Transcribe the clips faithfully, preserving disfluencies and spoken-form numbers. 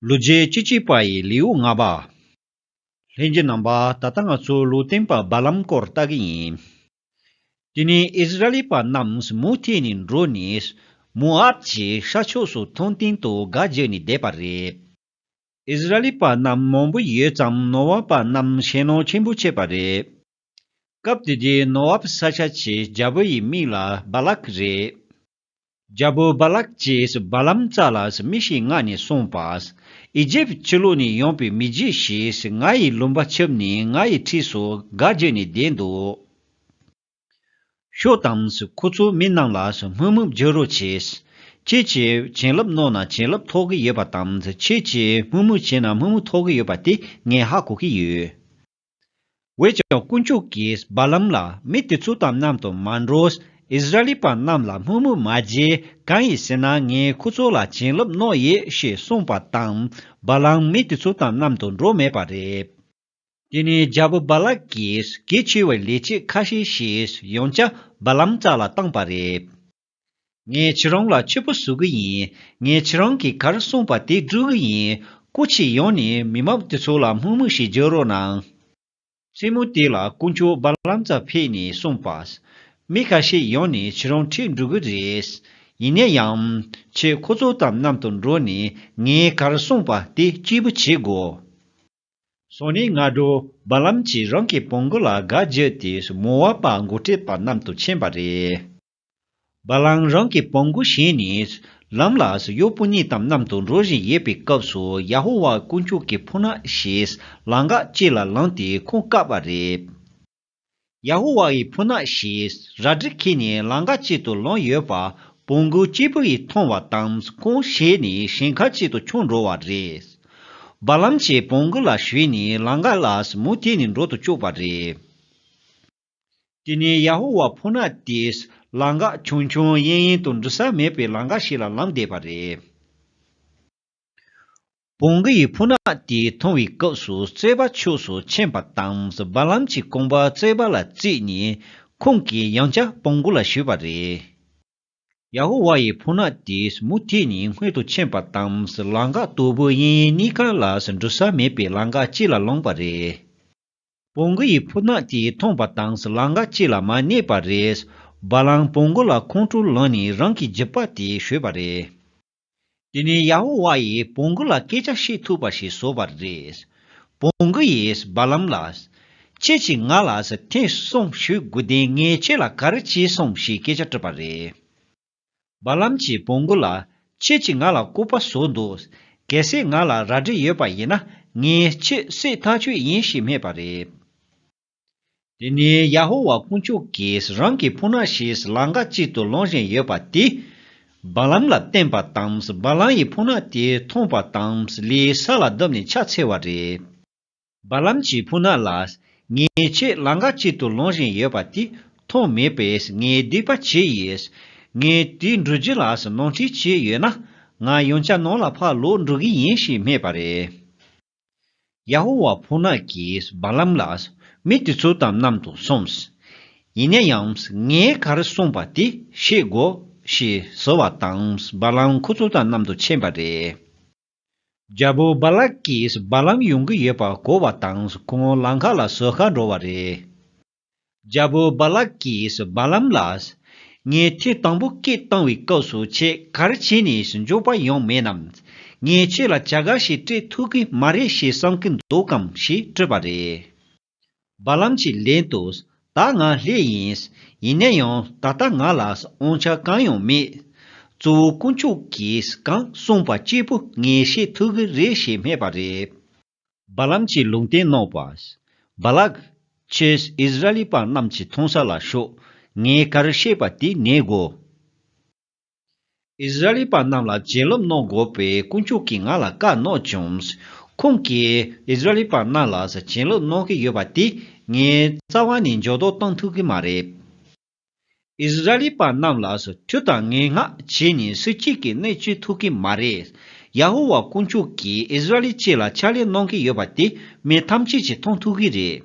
ལོ་རྒྱུས་བཅུ་གཅིག་པ་ཡི་ལེའུ་ལྔ་པ། ལྷན་རྒྱས་རྣམ་པ། ད་ལྟ་ང་ཚོ་ལུང་སྟོན་པ་བ་ལམ་སྐོར་ལྟ་གི་ཡིན། དེ་ནས་ཨིསི་ར་ཨེལ་པ་རྣམས་མུ་མཐུད་ནས་འགྲོ་ནས་མོ་ཨབ་ཀྱི་ཤར་ཕྱོགས་སུ་མཐོན་མཐིང་དུ་སྒར་བརྒྱབ་ནས་བསྡད་པ་རེད། ཨིསི་ར་ཨེལ་པ་རྣམས་མང་པོ་ཡོད་ཙང་ནོ་ཨབ་པ་རྣམས་ཞེད་སྣང་ཆེན་པོ་བྱས་པ་རེད། སྐབས་དེ་དུས་ནོ་ཨབ་ས་ཆ་གི་རྒྱལ་པོ་ཡི་མིང་ལ་བ་ལག་རེད། རྒྱལ་པོ་བ་ལག་ཅེས་བ་ལམ་རྩ་ལ་མི་ཞིག་མངགས་ནས་གསུངས་པ། ཨི་ཇིབ་ཕྱི་ལོགས་ནས་ཡོང་པའི་མི་རྒྱུད་ཞིག་ང་ཡི་ལུང་པ་ཁྱབ་ནས་ང་ཡི་འཁྲིས་སུ་སྒར་བརྒྱབ་ནས་བསྡད་འདུག་ཤོག་དང་། ཁོ་ཚོའི་མི་རྣམས་ལ་དམོད་མོ་རྒྱག་རོགས་བྱས། ཁྱེད་ཀྱིས་བྱིན་རླབས་གནང་ན་བྱིན་རླབས་ཐོབ་ཀྱི་ཡོད་པ་དང་། ཁྱེད་ཀྱིས་དམོད་མོ་བྱས་ན་དམོད་མོ་ཐོབ་ཀྱི་ཡོད་པ་དེ་ངས་ཧ་གོ་གི་ཡོད། འོན་ཀྱང་དཀོན་མཆོག་གིས་བ་ལམ་ལ་མི་དེ་ཚོ་དང་མཉམ་དུ་མ་འགྲོ། ཨིསི་ར་ཨེལ་པ་རྣམས་ལ་དམོད་མོ་མ་བྱེད། གང་ཡིན་ཟེར་ན་ངས་ཁོ་ཚོ་ལ་བྱིན་རླབས་གནང་ཡོད་ཞེས་གསུངས་པ་དང་། བ་ལམ་མི་དེ་ཚོ་དང་མཉམ་དུ་འགྲོ་མེད་པ་རེད། དེ་ནས་རྒྱལ་པོ་བ་ལག་གིས་གལ་ཆེ་བའི་ལས་བྱེད་ཁ་ཤས་ཤིག་ཡང་བསྐྱར་བ་ལམ་རྩ་ལ་བཏང་པ་རེད། ངས་ཁྱེད་རང་ལ་ཆེད་པོ་བཟོ་གི་ཡིན། ངས་ཁྱེད་རང་གིས་ག་རེ་གསུངས་པ་དེ་སྒྲུབ་གི་ཡིན། སྐུ་མཁྱེན་ཡོང་ནས་མི་མང་དེ་ཚོ་ལ་དམོད་མོ་ཞིག་རྒྱག་རོགས་གནང་། མཚན་མོ་དེ་ལ་དཀོན་མཆོག་བ་ལམ་རྩར་ཕེབས་ནས་གསུངས་པ། མི་ཁ་ཤས་ཡོང་ནས་ཁྱེད་རང་འཁྲིད་འགྲོ་གི་རེད། ཡིན་ན་ཡང་། ཁྱེད་ཁོ་ཚོ་དང་མཉམ་དུ་འགྲོ་ནས་ངས་ག་རེ་གསུངས་པ་དེ་གཅིག་པུ་བྱེད་དགོས། སང་ཉིན་སྔ་དྲོ་བ་ལམ་གྱིས་རང་གི་བོང་གུ་ལ་སྒར་བརྒྱབ་སྟེ་མོ་ཨབ་པ་འགོ་ཁྲིད་པ་རྣམས་དང་ཕྱིན་པ་རེད། བ་ལམ་རང་གི་བོང་གུ་བཞེས་ནས་ལམ་ལ་གཡོག་པོ་གཉིས་དང་མཉམ་དུ་འགྲོ་བཞིན་ཡོད་པའི་སྐབས་སུ་ཡ་ཧོ་ཝཱ་དཀོན་མཆོག་གི་ཕོ་ཉ་ཞིག་ལམ་ཁ་ཅིག་ལ་ལངས་ཏེ་ཁོང་བཀག་པ་རེད། ཡ་ཧོ་ཝཱ་ཡི་ཕོ་ཉ་ཞིག་རལ་གྲི་འཁྱེར་ནས་ལམ་ཁ་ཅིག་ཏུ་ལངས་ཡོད་པ་བོང་གུ་གཅིག་པུ་ཡིས་མཐོང་བ་དང་ཁོང་ཞེད་ནས་ཞིང་ཁ་ཅིག་ཏུ་མཆོངས་འགྲོ་བ་རེད། བ་ལམ་གྱིས་བོང་གུ་ལ་ཞུས་ནས་ལམ་ཁ་ལ་མུ་མཐུད་ནས་འགྲོ་དུ་བཅུག་པ་རེད། དེ་ནས་ཡ་ཧོ་ཝཱ་ཕོ་ཉ་དེས་ལམ་ཁ་ཆུང་ཆུང་གཡས་གཡོན་དུ་འགྲོ་ས་མེད་པའི་ལམ་ཁ་ཞིག་ལ་ལངས་བསྡད་པ་རེད། བོང་གུ་ཡི་ཕོ་ཉ་དེ་མཐོང་བའི་སྐབས་སུ་རྩོད་པ་ཕྱོགས་སུ་ཕྱིན་པ་དང་བ་ལམ་གྱི་རྐང་པ་རྩོད་པ་ལ་བརྩིས་ནས་ཁོང་གིས་ཡང་བསྐྱར་བོང་གུ་ལ་ཞུས་པ་རེད། ཡ་ཧོ་ཝཱ་ཡི་ཕོ་ཉ་དེས་མུ་མཐུད་ནས་སྔོན་དུ་ཕྱིན་པ་དང་ལམ་ཁ་དོག་པོ་གཡས་གཡོན་གཉིས་ཀ་ལ་འགྲོ་ས་མེད་པའི་ལམ་ཁ་གཅིག་ལ་ལངས་པ་རེད། བོང་གུ་ཡི་ཕོ་ཉ་དེས་མཐོང་པ་དང་ལམ་ཁ་གཅིག་ལ་མ་གནས་པ་རེད། བ་ལམ་བོང་གུ་ལ་ཁོང་ཁྲོ་ལངས་ནས་རང་གི་རྒྱུད་པ་དེ་བཤུས་པ་རེད། དེ་ནས་ཡ་ཧོ་ཝཱ་ཡིས་བོང་གུ་ལ་སྐད་ཆ་བཤད་ཐུབ་པ་ཞིག་བཟོས་པ་རེད། བོང་གུ་ཡིས་བ་ལམ་ལ། ཁྱེད་ཀྱིས་ང་ལ་ཐེངས་གསུམ་ཞུ་དགོས་དོན་ངས་ཁྱེད་ལ་ག་རེ་བྱས་སོང་ཞེས་སྐད་ཆ་དྲིས་པ་རེད། བ་ལམ་གྱིས་བོང་གུ་ལ། ཁྱེད་ཀྱིས་ང་ལ་སྐུར་པ་བཟོས་འདུག་གལ་སྲིད་ང་ལ་རལ་གྲི་ཡོད་པ་ཡིན་ན་ངས་ཁྱེད་བསད་ཐག་ཆོད་ཡིན་ཞེས་སྨྲས་པ་རེད། དེ་ནས་ཡ་ཧོ་ཝཱ་དཀོན་མཆོག་གིས་རང་གི་ཕོ་ཉ་ཞིག་ལམ་ཁ་གཅིག་ཏུ་ལངས་བཞིན་ཡོད་པ་དེ། བ་ལམ་ལ་བསྟན་པ་དང་བ་ལམ་ཡི་ཕོ་ཉ་དེ་མཐོང་བ་དང་ལས་ས་ལ་བརྡབས་ནས་ཕྱག་འཚལ་བ་རེད། བ་ལམ་གྱི་ཕོ་ཉ་ལ། ངས་ཁྱེད་ལམ་ཁ་གཅིག་ཏུ་ལངས་བཞིན་ཡོད་པ་དེ་མཐོང་མེད་པས་ངས་སྡིག་པ་བྱས་ཡོད། ངས་དེ་འགྲུལ་རྒྱུ་ལ་ནོར་འཁྲུལ་བྱས་ཡོད་ན་ང་ཡང་བསྐྱར་ནང་ལ་ཕར་ལོག་འགྲོ་གི་ཡིན་ཞེས་སྨྲས་པ་རེད། ཡ་ཧོ་ཝཱ་ཕོ་ཉ་གིས་བ་ལམ་ལ། མི་དེ་ཚོ་དང་མཉམ་དུ་སོང་། ཡིན་ན་ཡང་ངས་ག་རེ་གསུངས་པ་དེ་ཤེས་དགོས་ཞེས་ཟེར་བ་དང་བ་ལམ་ཁོ་ཚོ་དང་མཉམ་དུ་ཕྱིན་པ་རེད། རྒྱལ་པོ་བ་ལག་གིས་བ་ལམ་ཡོང་གི་ཡོད་པ་གོ་བ་དང་ཁོང་ལམ་ཁ་ལ་ཟུར་ཁ་འགྲོ་བ་རེད། རྒྱལ་པོ་བ་ལག་གིས་བ་ལམ་ལ། ངས་ཐེངས་དང་པོ་སྐད་བཏང་བའི་སྐབས་སུ་ཁྱེད་ག་རེ་བྱས་ནས་མགྱོགས་པ་ཡོང་མེད་ནམ། ངས་ཁྱེད་ལ་བྱ་དགའ་ཞིག་སྤྲད་ཐུབ་ཀྱི་མ་རེད་ཞེས་བསམ་གྱི་འདུག་གམ་ཞེས་དྲིས་པ་རེད། བ་ལམ་གྱིས་ལན་དུ། ད་ང་ལྷས་ཡིན། ཡིན་ན་ཡང་ད་ལྟ་ང་ལ་དབང་ཆ་གང་ཡང་མེད། གཙོ་བོ་དཀོན་མཆོག་གིས་གང་གསུངས་པ་གཅིག་པུ་ངས་བཤད་ཐུབ་ཀྱི་རེད་ཞེས་སྨྲས་པ་རེད། བ་ལམ་གྱིས་ལུང་བསྟན་གནང་བ། བ་ལག་ཁྱེད་ཨིསི་ར་ཨེལ་པ་རྣམས་ཀྱི་མཐོང་ས་ལ་ཤོག་ངས་ག་རེ་བཤད་པ་དེ་ཉན་དགོས། ཨིསི་ར་ཨེལ་པ་རྣམས་ལ་བྱིན་རླབས་གནང་དགོས་པའི་དཀོན་མཆོག་གིས་ང་ལ་བཀའ་གནང་བྱུང་། ཁོང་གིས་ཨིསི་ར་ཨེལ་པ་རྣམས་ལ་བྱིན་རླབས་གནང་གི་ཡོད་པ་དེ་ངས་རྩ་བ་ནས་འགྱུར་ལྡོག་གཏོང་ཐུབ་ཀྱི་མ་རེད། ཨིསི་ར་ཨེལ་པ་རྣམས་ལ་ཁྲིམས་དང་ངན་སྔགས་བྱས་ནས་སུ་གཅིག་གིས་གནོད་བྱེད་ཐུབ་ཀྱི་མ་རེད། ཡ་ཧོ་ཝཱ་དཀོན་མཆོག་གིས་ཨིསི་ར་ཨེལ་སྤྱི་ལ་ཕྱག་ལས་གནང་གི་ཡོད་པ་དེ་མི་ཐམས་ཅད་ཀྱིས་མཐོང་ཐུབ་ཀྱི་རེད།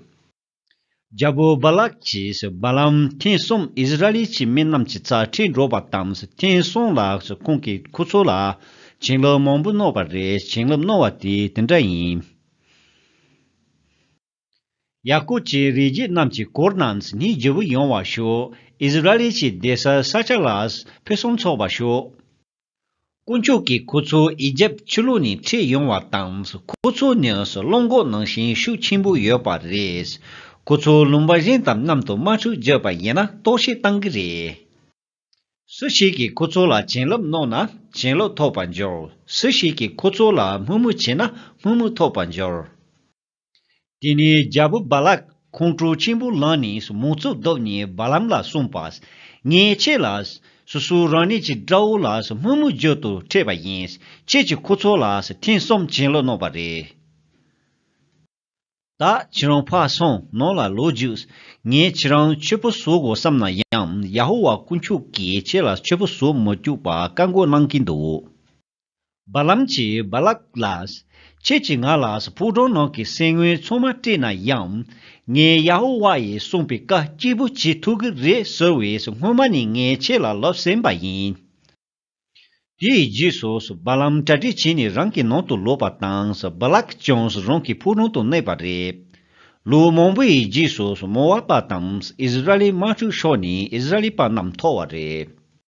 རྒྱལ་པོ་བ་ལག་གིས་བ་ལམ་ཐེངས་གསུམ་ཨིསི་ར་ཨེལ་གྱི་མི་རྣམས་ཀྱི་རྩར་ཁྲིད་འགྲོ་བ་དང་ཐེངས་གསུམ་ལ་ཁོང་གིས་ཁོ་ཚོ་ལ་ བྱིན་རླབས་མང་པོ་གནང་བ་རེད། བྱིན་རླབས་གནང་བ་དེ་དེ་འདྲ་ཡིན། ཡ་ཀོབ་ཀྱི་རིགས་རྒྱུད་རྣམས་ཀྱི་གུར་རྣམས་ནི་རྒྱལ་པོ་ཡོང་བར་ཤོག། ཨིསི་ར་ཨེལ་གྱི་སྡོད་ས་ས་ཆ་ལ་ཕུན་སུམ་ཚོགས་པར་ཤོག། དཀོན་མཆོག་གིས་ཁོ་ཚོ་ཨི་ཇེབ་ཕྱི་ལོགས་ནས་ཁྲིད་ཡོང་བ་དང་། ཁོ་ཚོ་ནི་གླང་གོག་ནང་བཞིན་ཤུགས་ཆེན་པོ་ཡོད་པ་རེད། ཁོ་ཚོ་ལུང་པ་གཞན་དང་མཉམ་དུ་དམག་འཁྲུག་བརྒྱབ་པ་ཡིན་ན་རྟོག་ཞིབ་བཏང་གི་རེད། སུ་ཞིག་གིས་ཁོ་ཚོ་ལ་བྱིན་རླབས་གནང་ན་བྱིན་རླབས་ཐོབ་པར་འགྱུར། སུ་ཞིག་གིས་ཁོ་ཚོ་ལ་དམོད་མོ་བྱས་ན་དམོད་མོ་ཐོབ་པར་འགྱུར། དེ་ནས་རྒྱལ་པོ་བ་ལག་ཁོང་ཁྲོ་ཆེན་པོ་ལངས་ནས་མོ་ཚོ་བརྡབས་ནས་བ་ལམ་ལ་གསུངས་པ། ངས་ཁྱེད་ལ་སོ་སོ་རང་ཉིད་ཀྱི་དགྲ་བོ་ལ་དམོད་མོ་རྒྱུ་དུ་ཁྲིད་པ་ཡིན། ཁྱེད་ཀྱིས་ཁོ་ཚོ་ལ་ཐེངས་གསུམ་བྱིན་རླབས་གནང་བ་རེད། ད་ཁྱེད་རང་ཕར་སོང་། ནང་ལ་ལོག་རྒྱུགས། ངས་ཁྱེད་རང་ཆོས་པ་བཟོ་དགོས་བསམ་ན་ཡང་། ཡ་ཧོ་ཝཱ་དཀོན་མཆོག་གིས་ཁྱེད་ལ་ཆོས་པ་བཟོ་མི་བཅུག་པ་བཀག་འགོག་གནང་གིན་འདུག། བ་ལམ་གྱིས་བ་ལག་ལ། ཁྱེད་ཀྱིས་ང་ལ་ཕོ་བྲང་ནང་གི་སེམས་དངོས་ཚང་མ་སྤྲད་ན་ཡང་། ངས་ཡ་ཧོ་ཝཱ་ཡིས་གསུངས་པའི་བཀའ་གཅིག་པུ་བྱེད་ཐུབ་ཀྱི་རེད་ཟེར་བས། སྔོན་མ་ནས་ངས་ཁྱེད་ལ་ལབ་ཟིན་པ་ཡིན། དེའི་རྗེས་སུ་བ་ལམ་གྲ་སྒྲིག་བྱས་ནས་རང་གི་ནང་དུ་ལོག་པ་དང་། བ་ལག་ཀྱང་རང་གི་ཕོ་བྲང་དུ་གནས་པ་རེད། ལོ་མང་པོའི་རྗེས་སུ་མོ་ཝབ་པ་དང་ཨིསི་ར་ཨེལ་དམག་འཁྲུག་ཤོར་ནས་ཨིསི་ར་ཨེལ་པ་རྣམས་འཐོར་བ་རེད།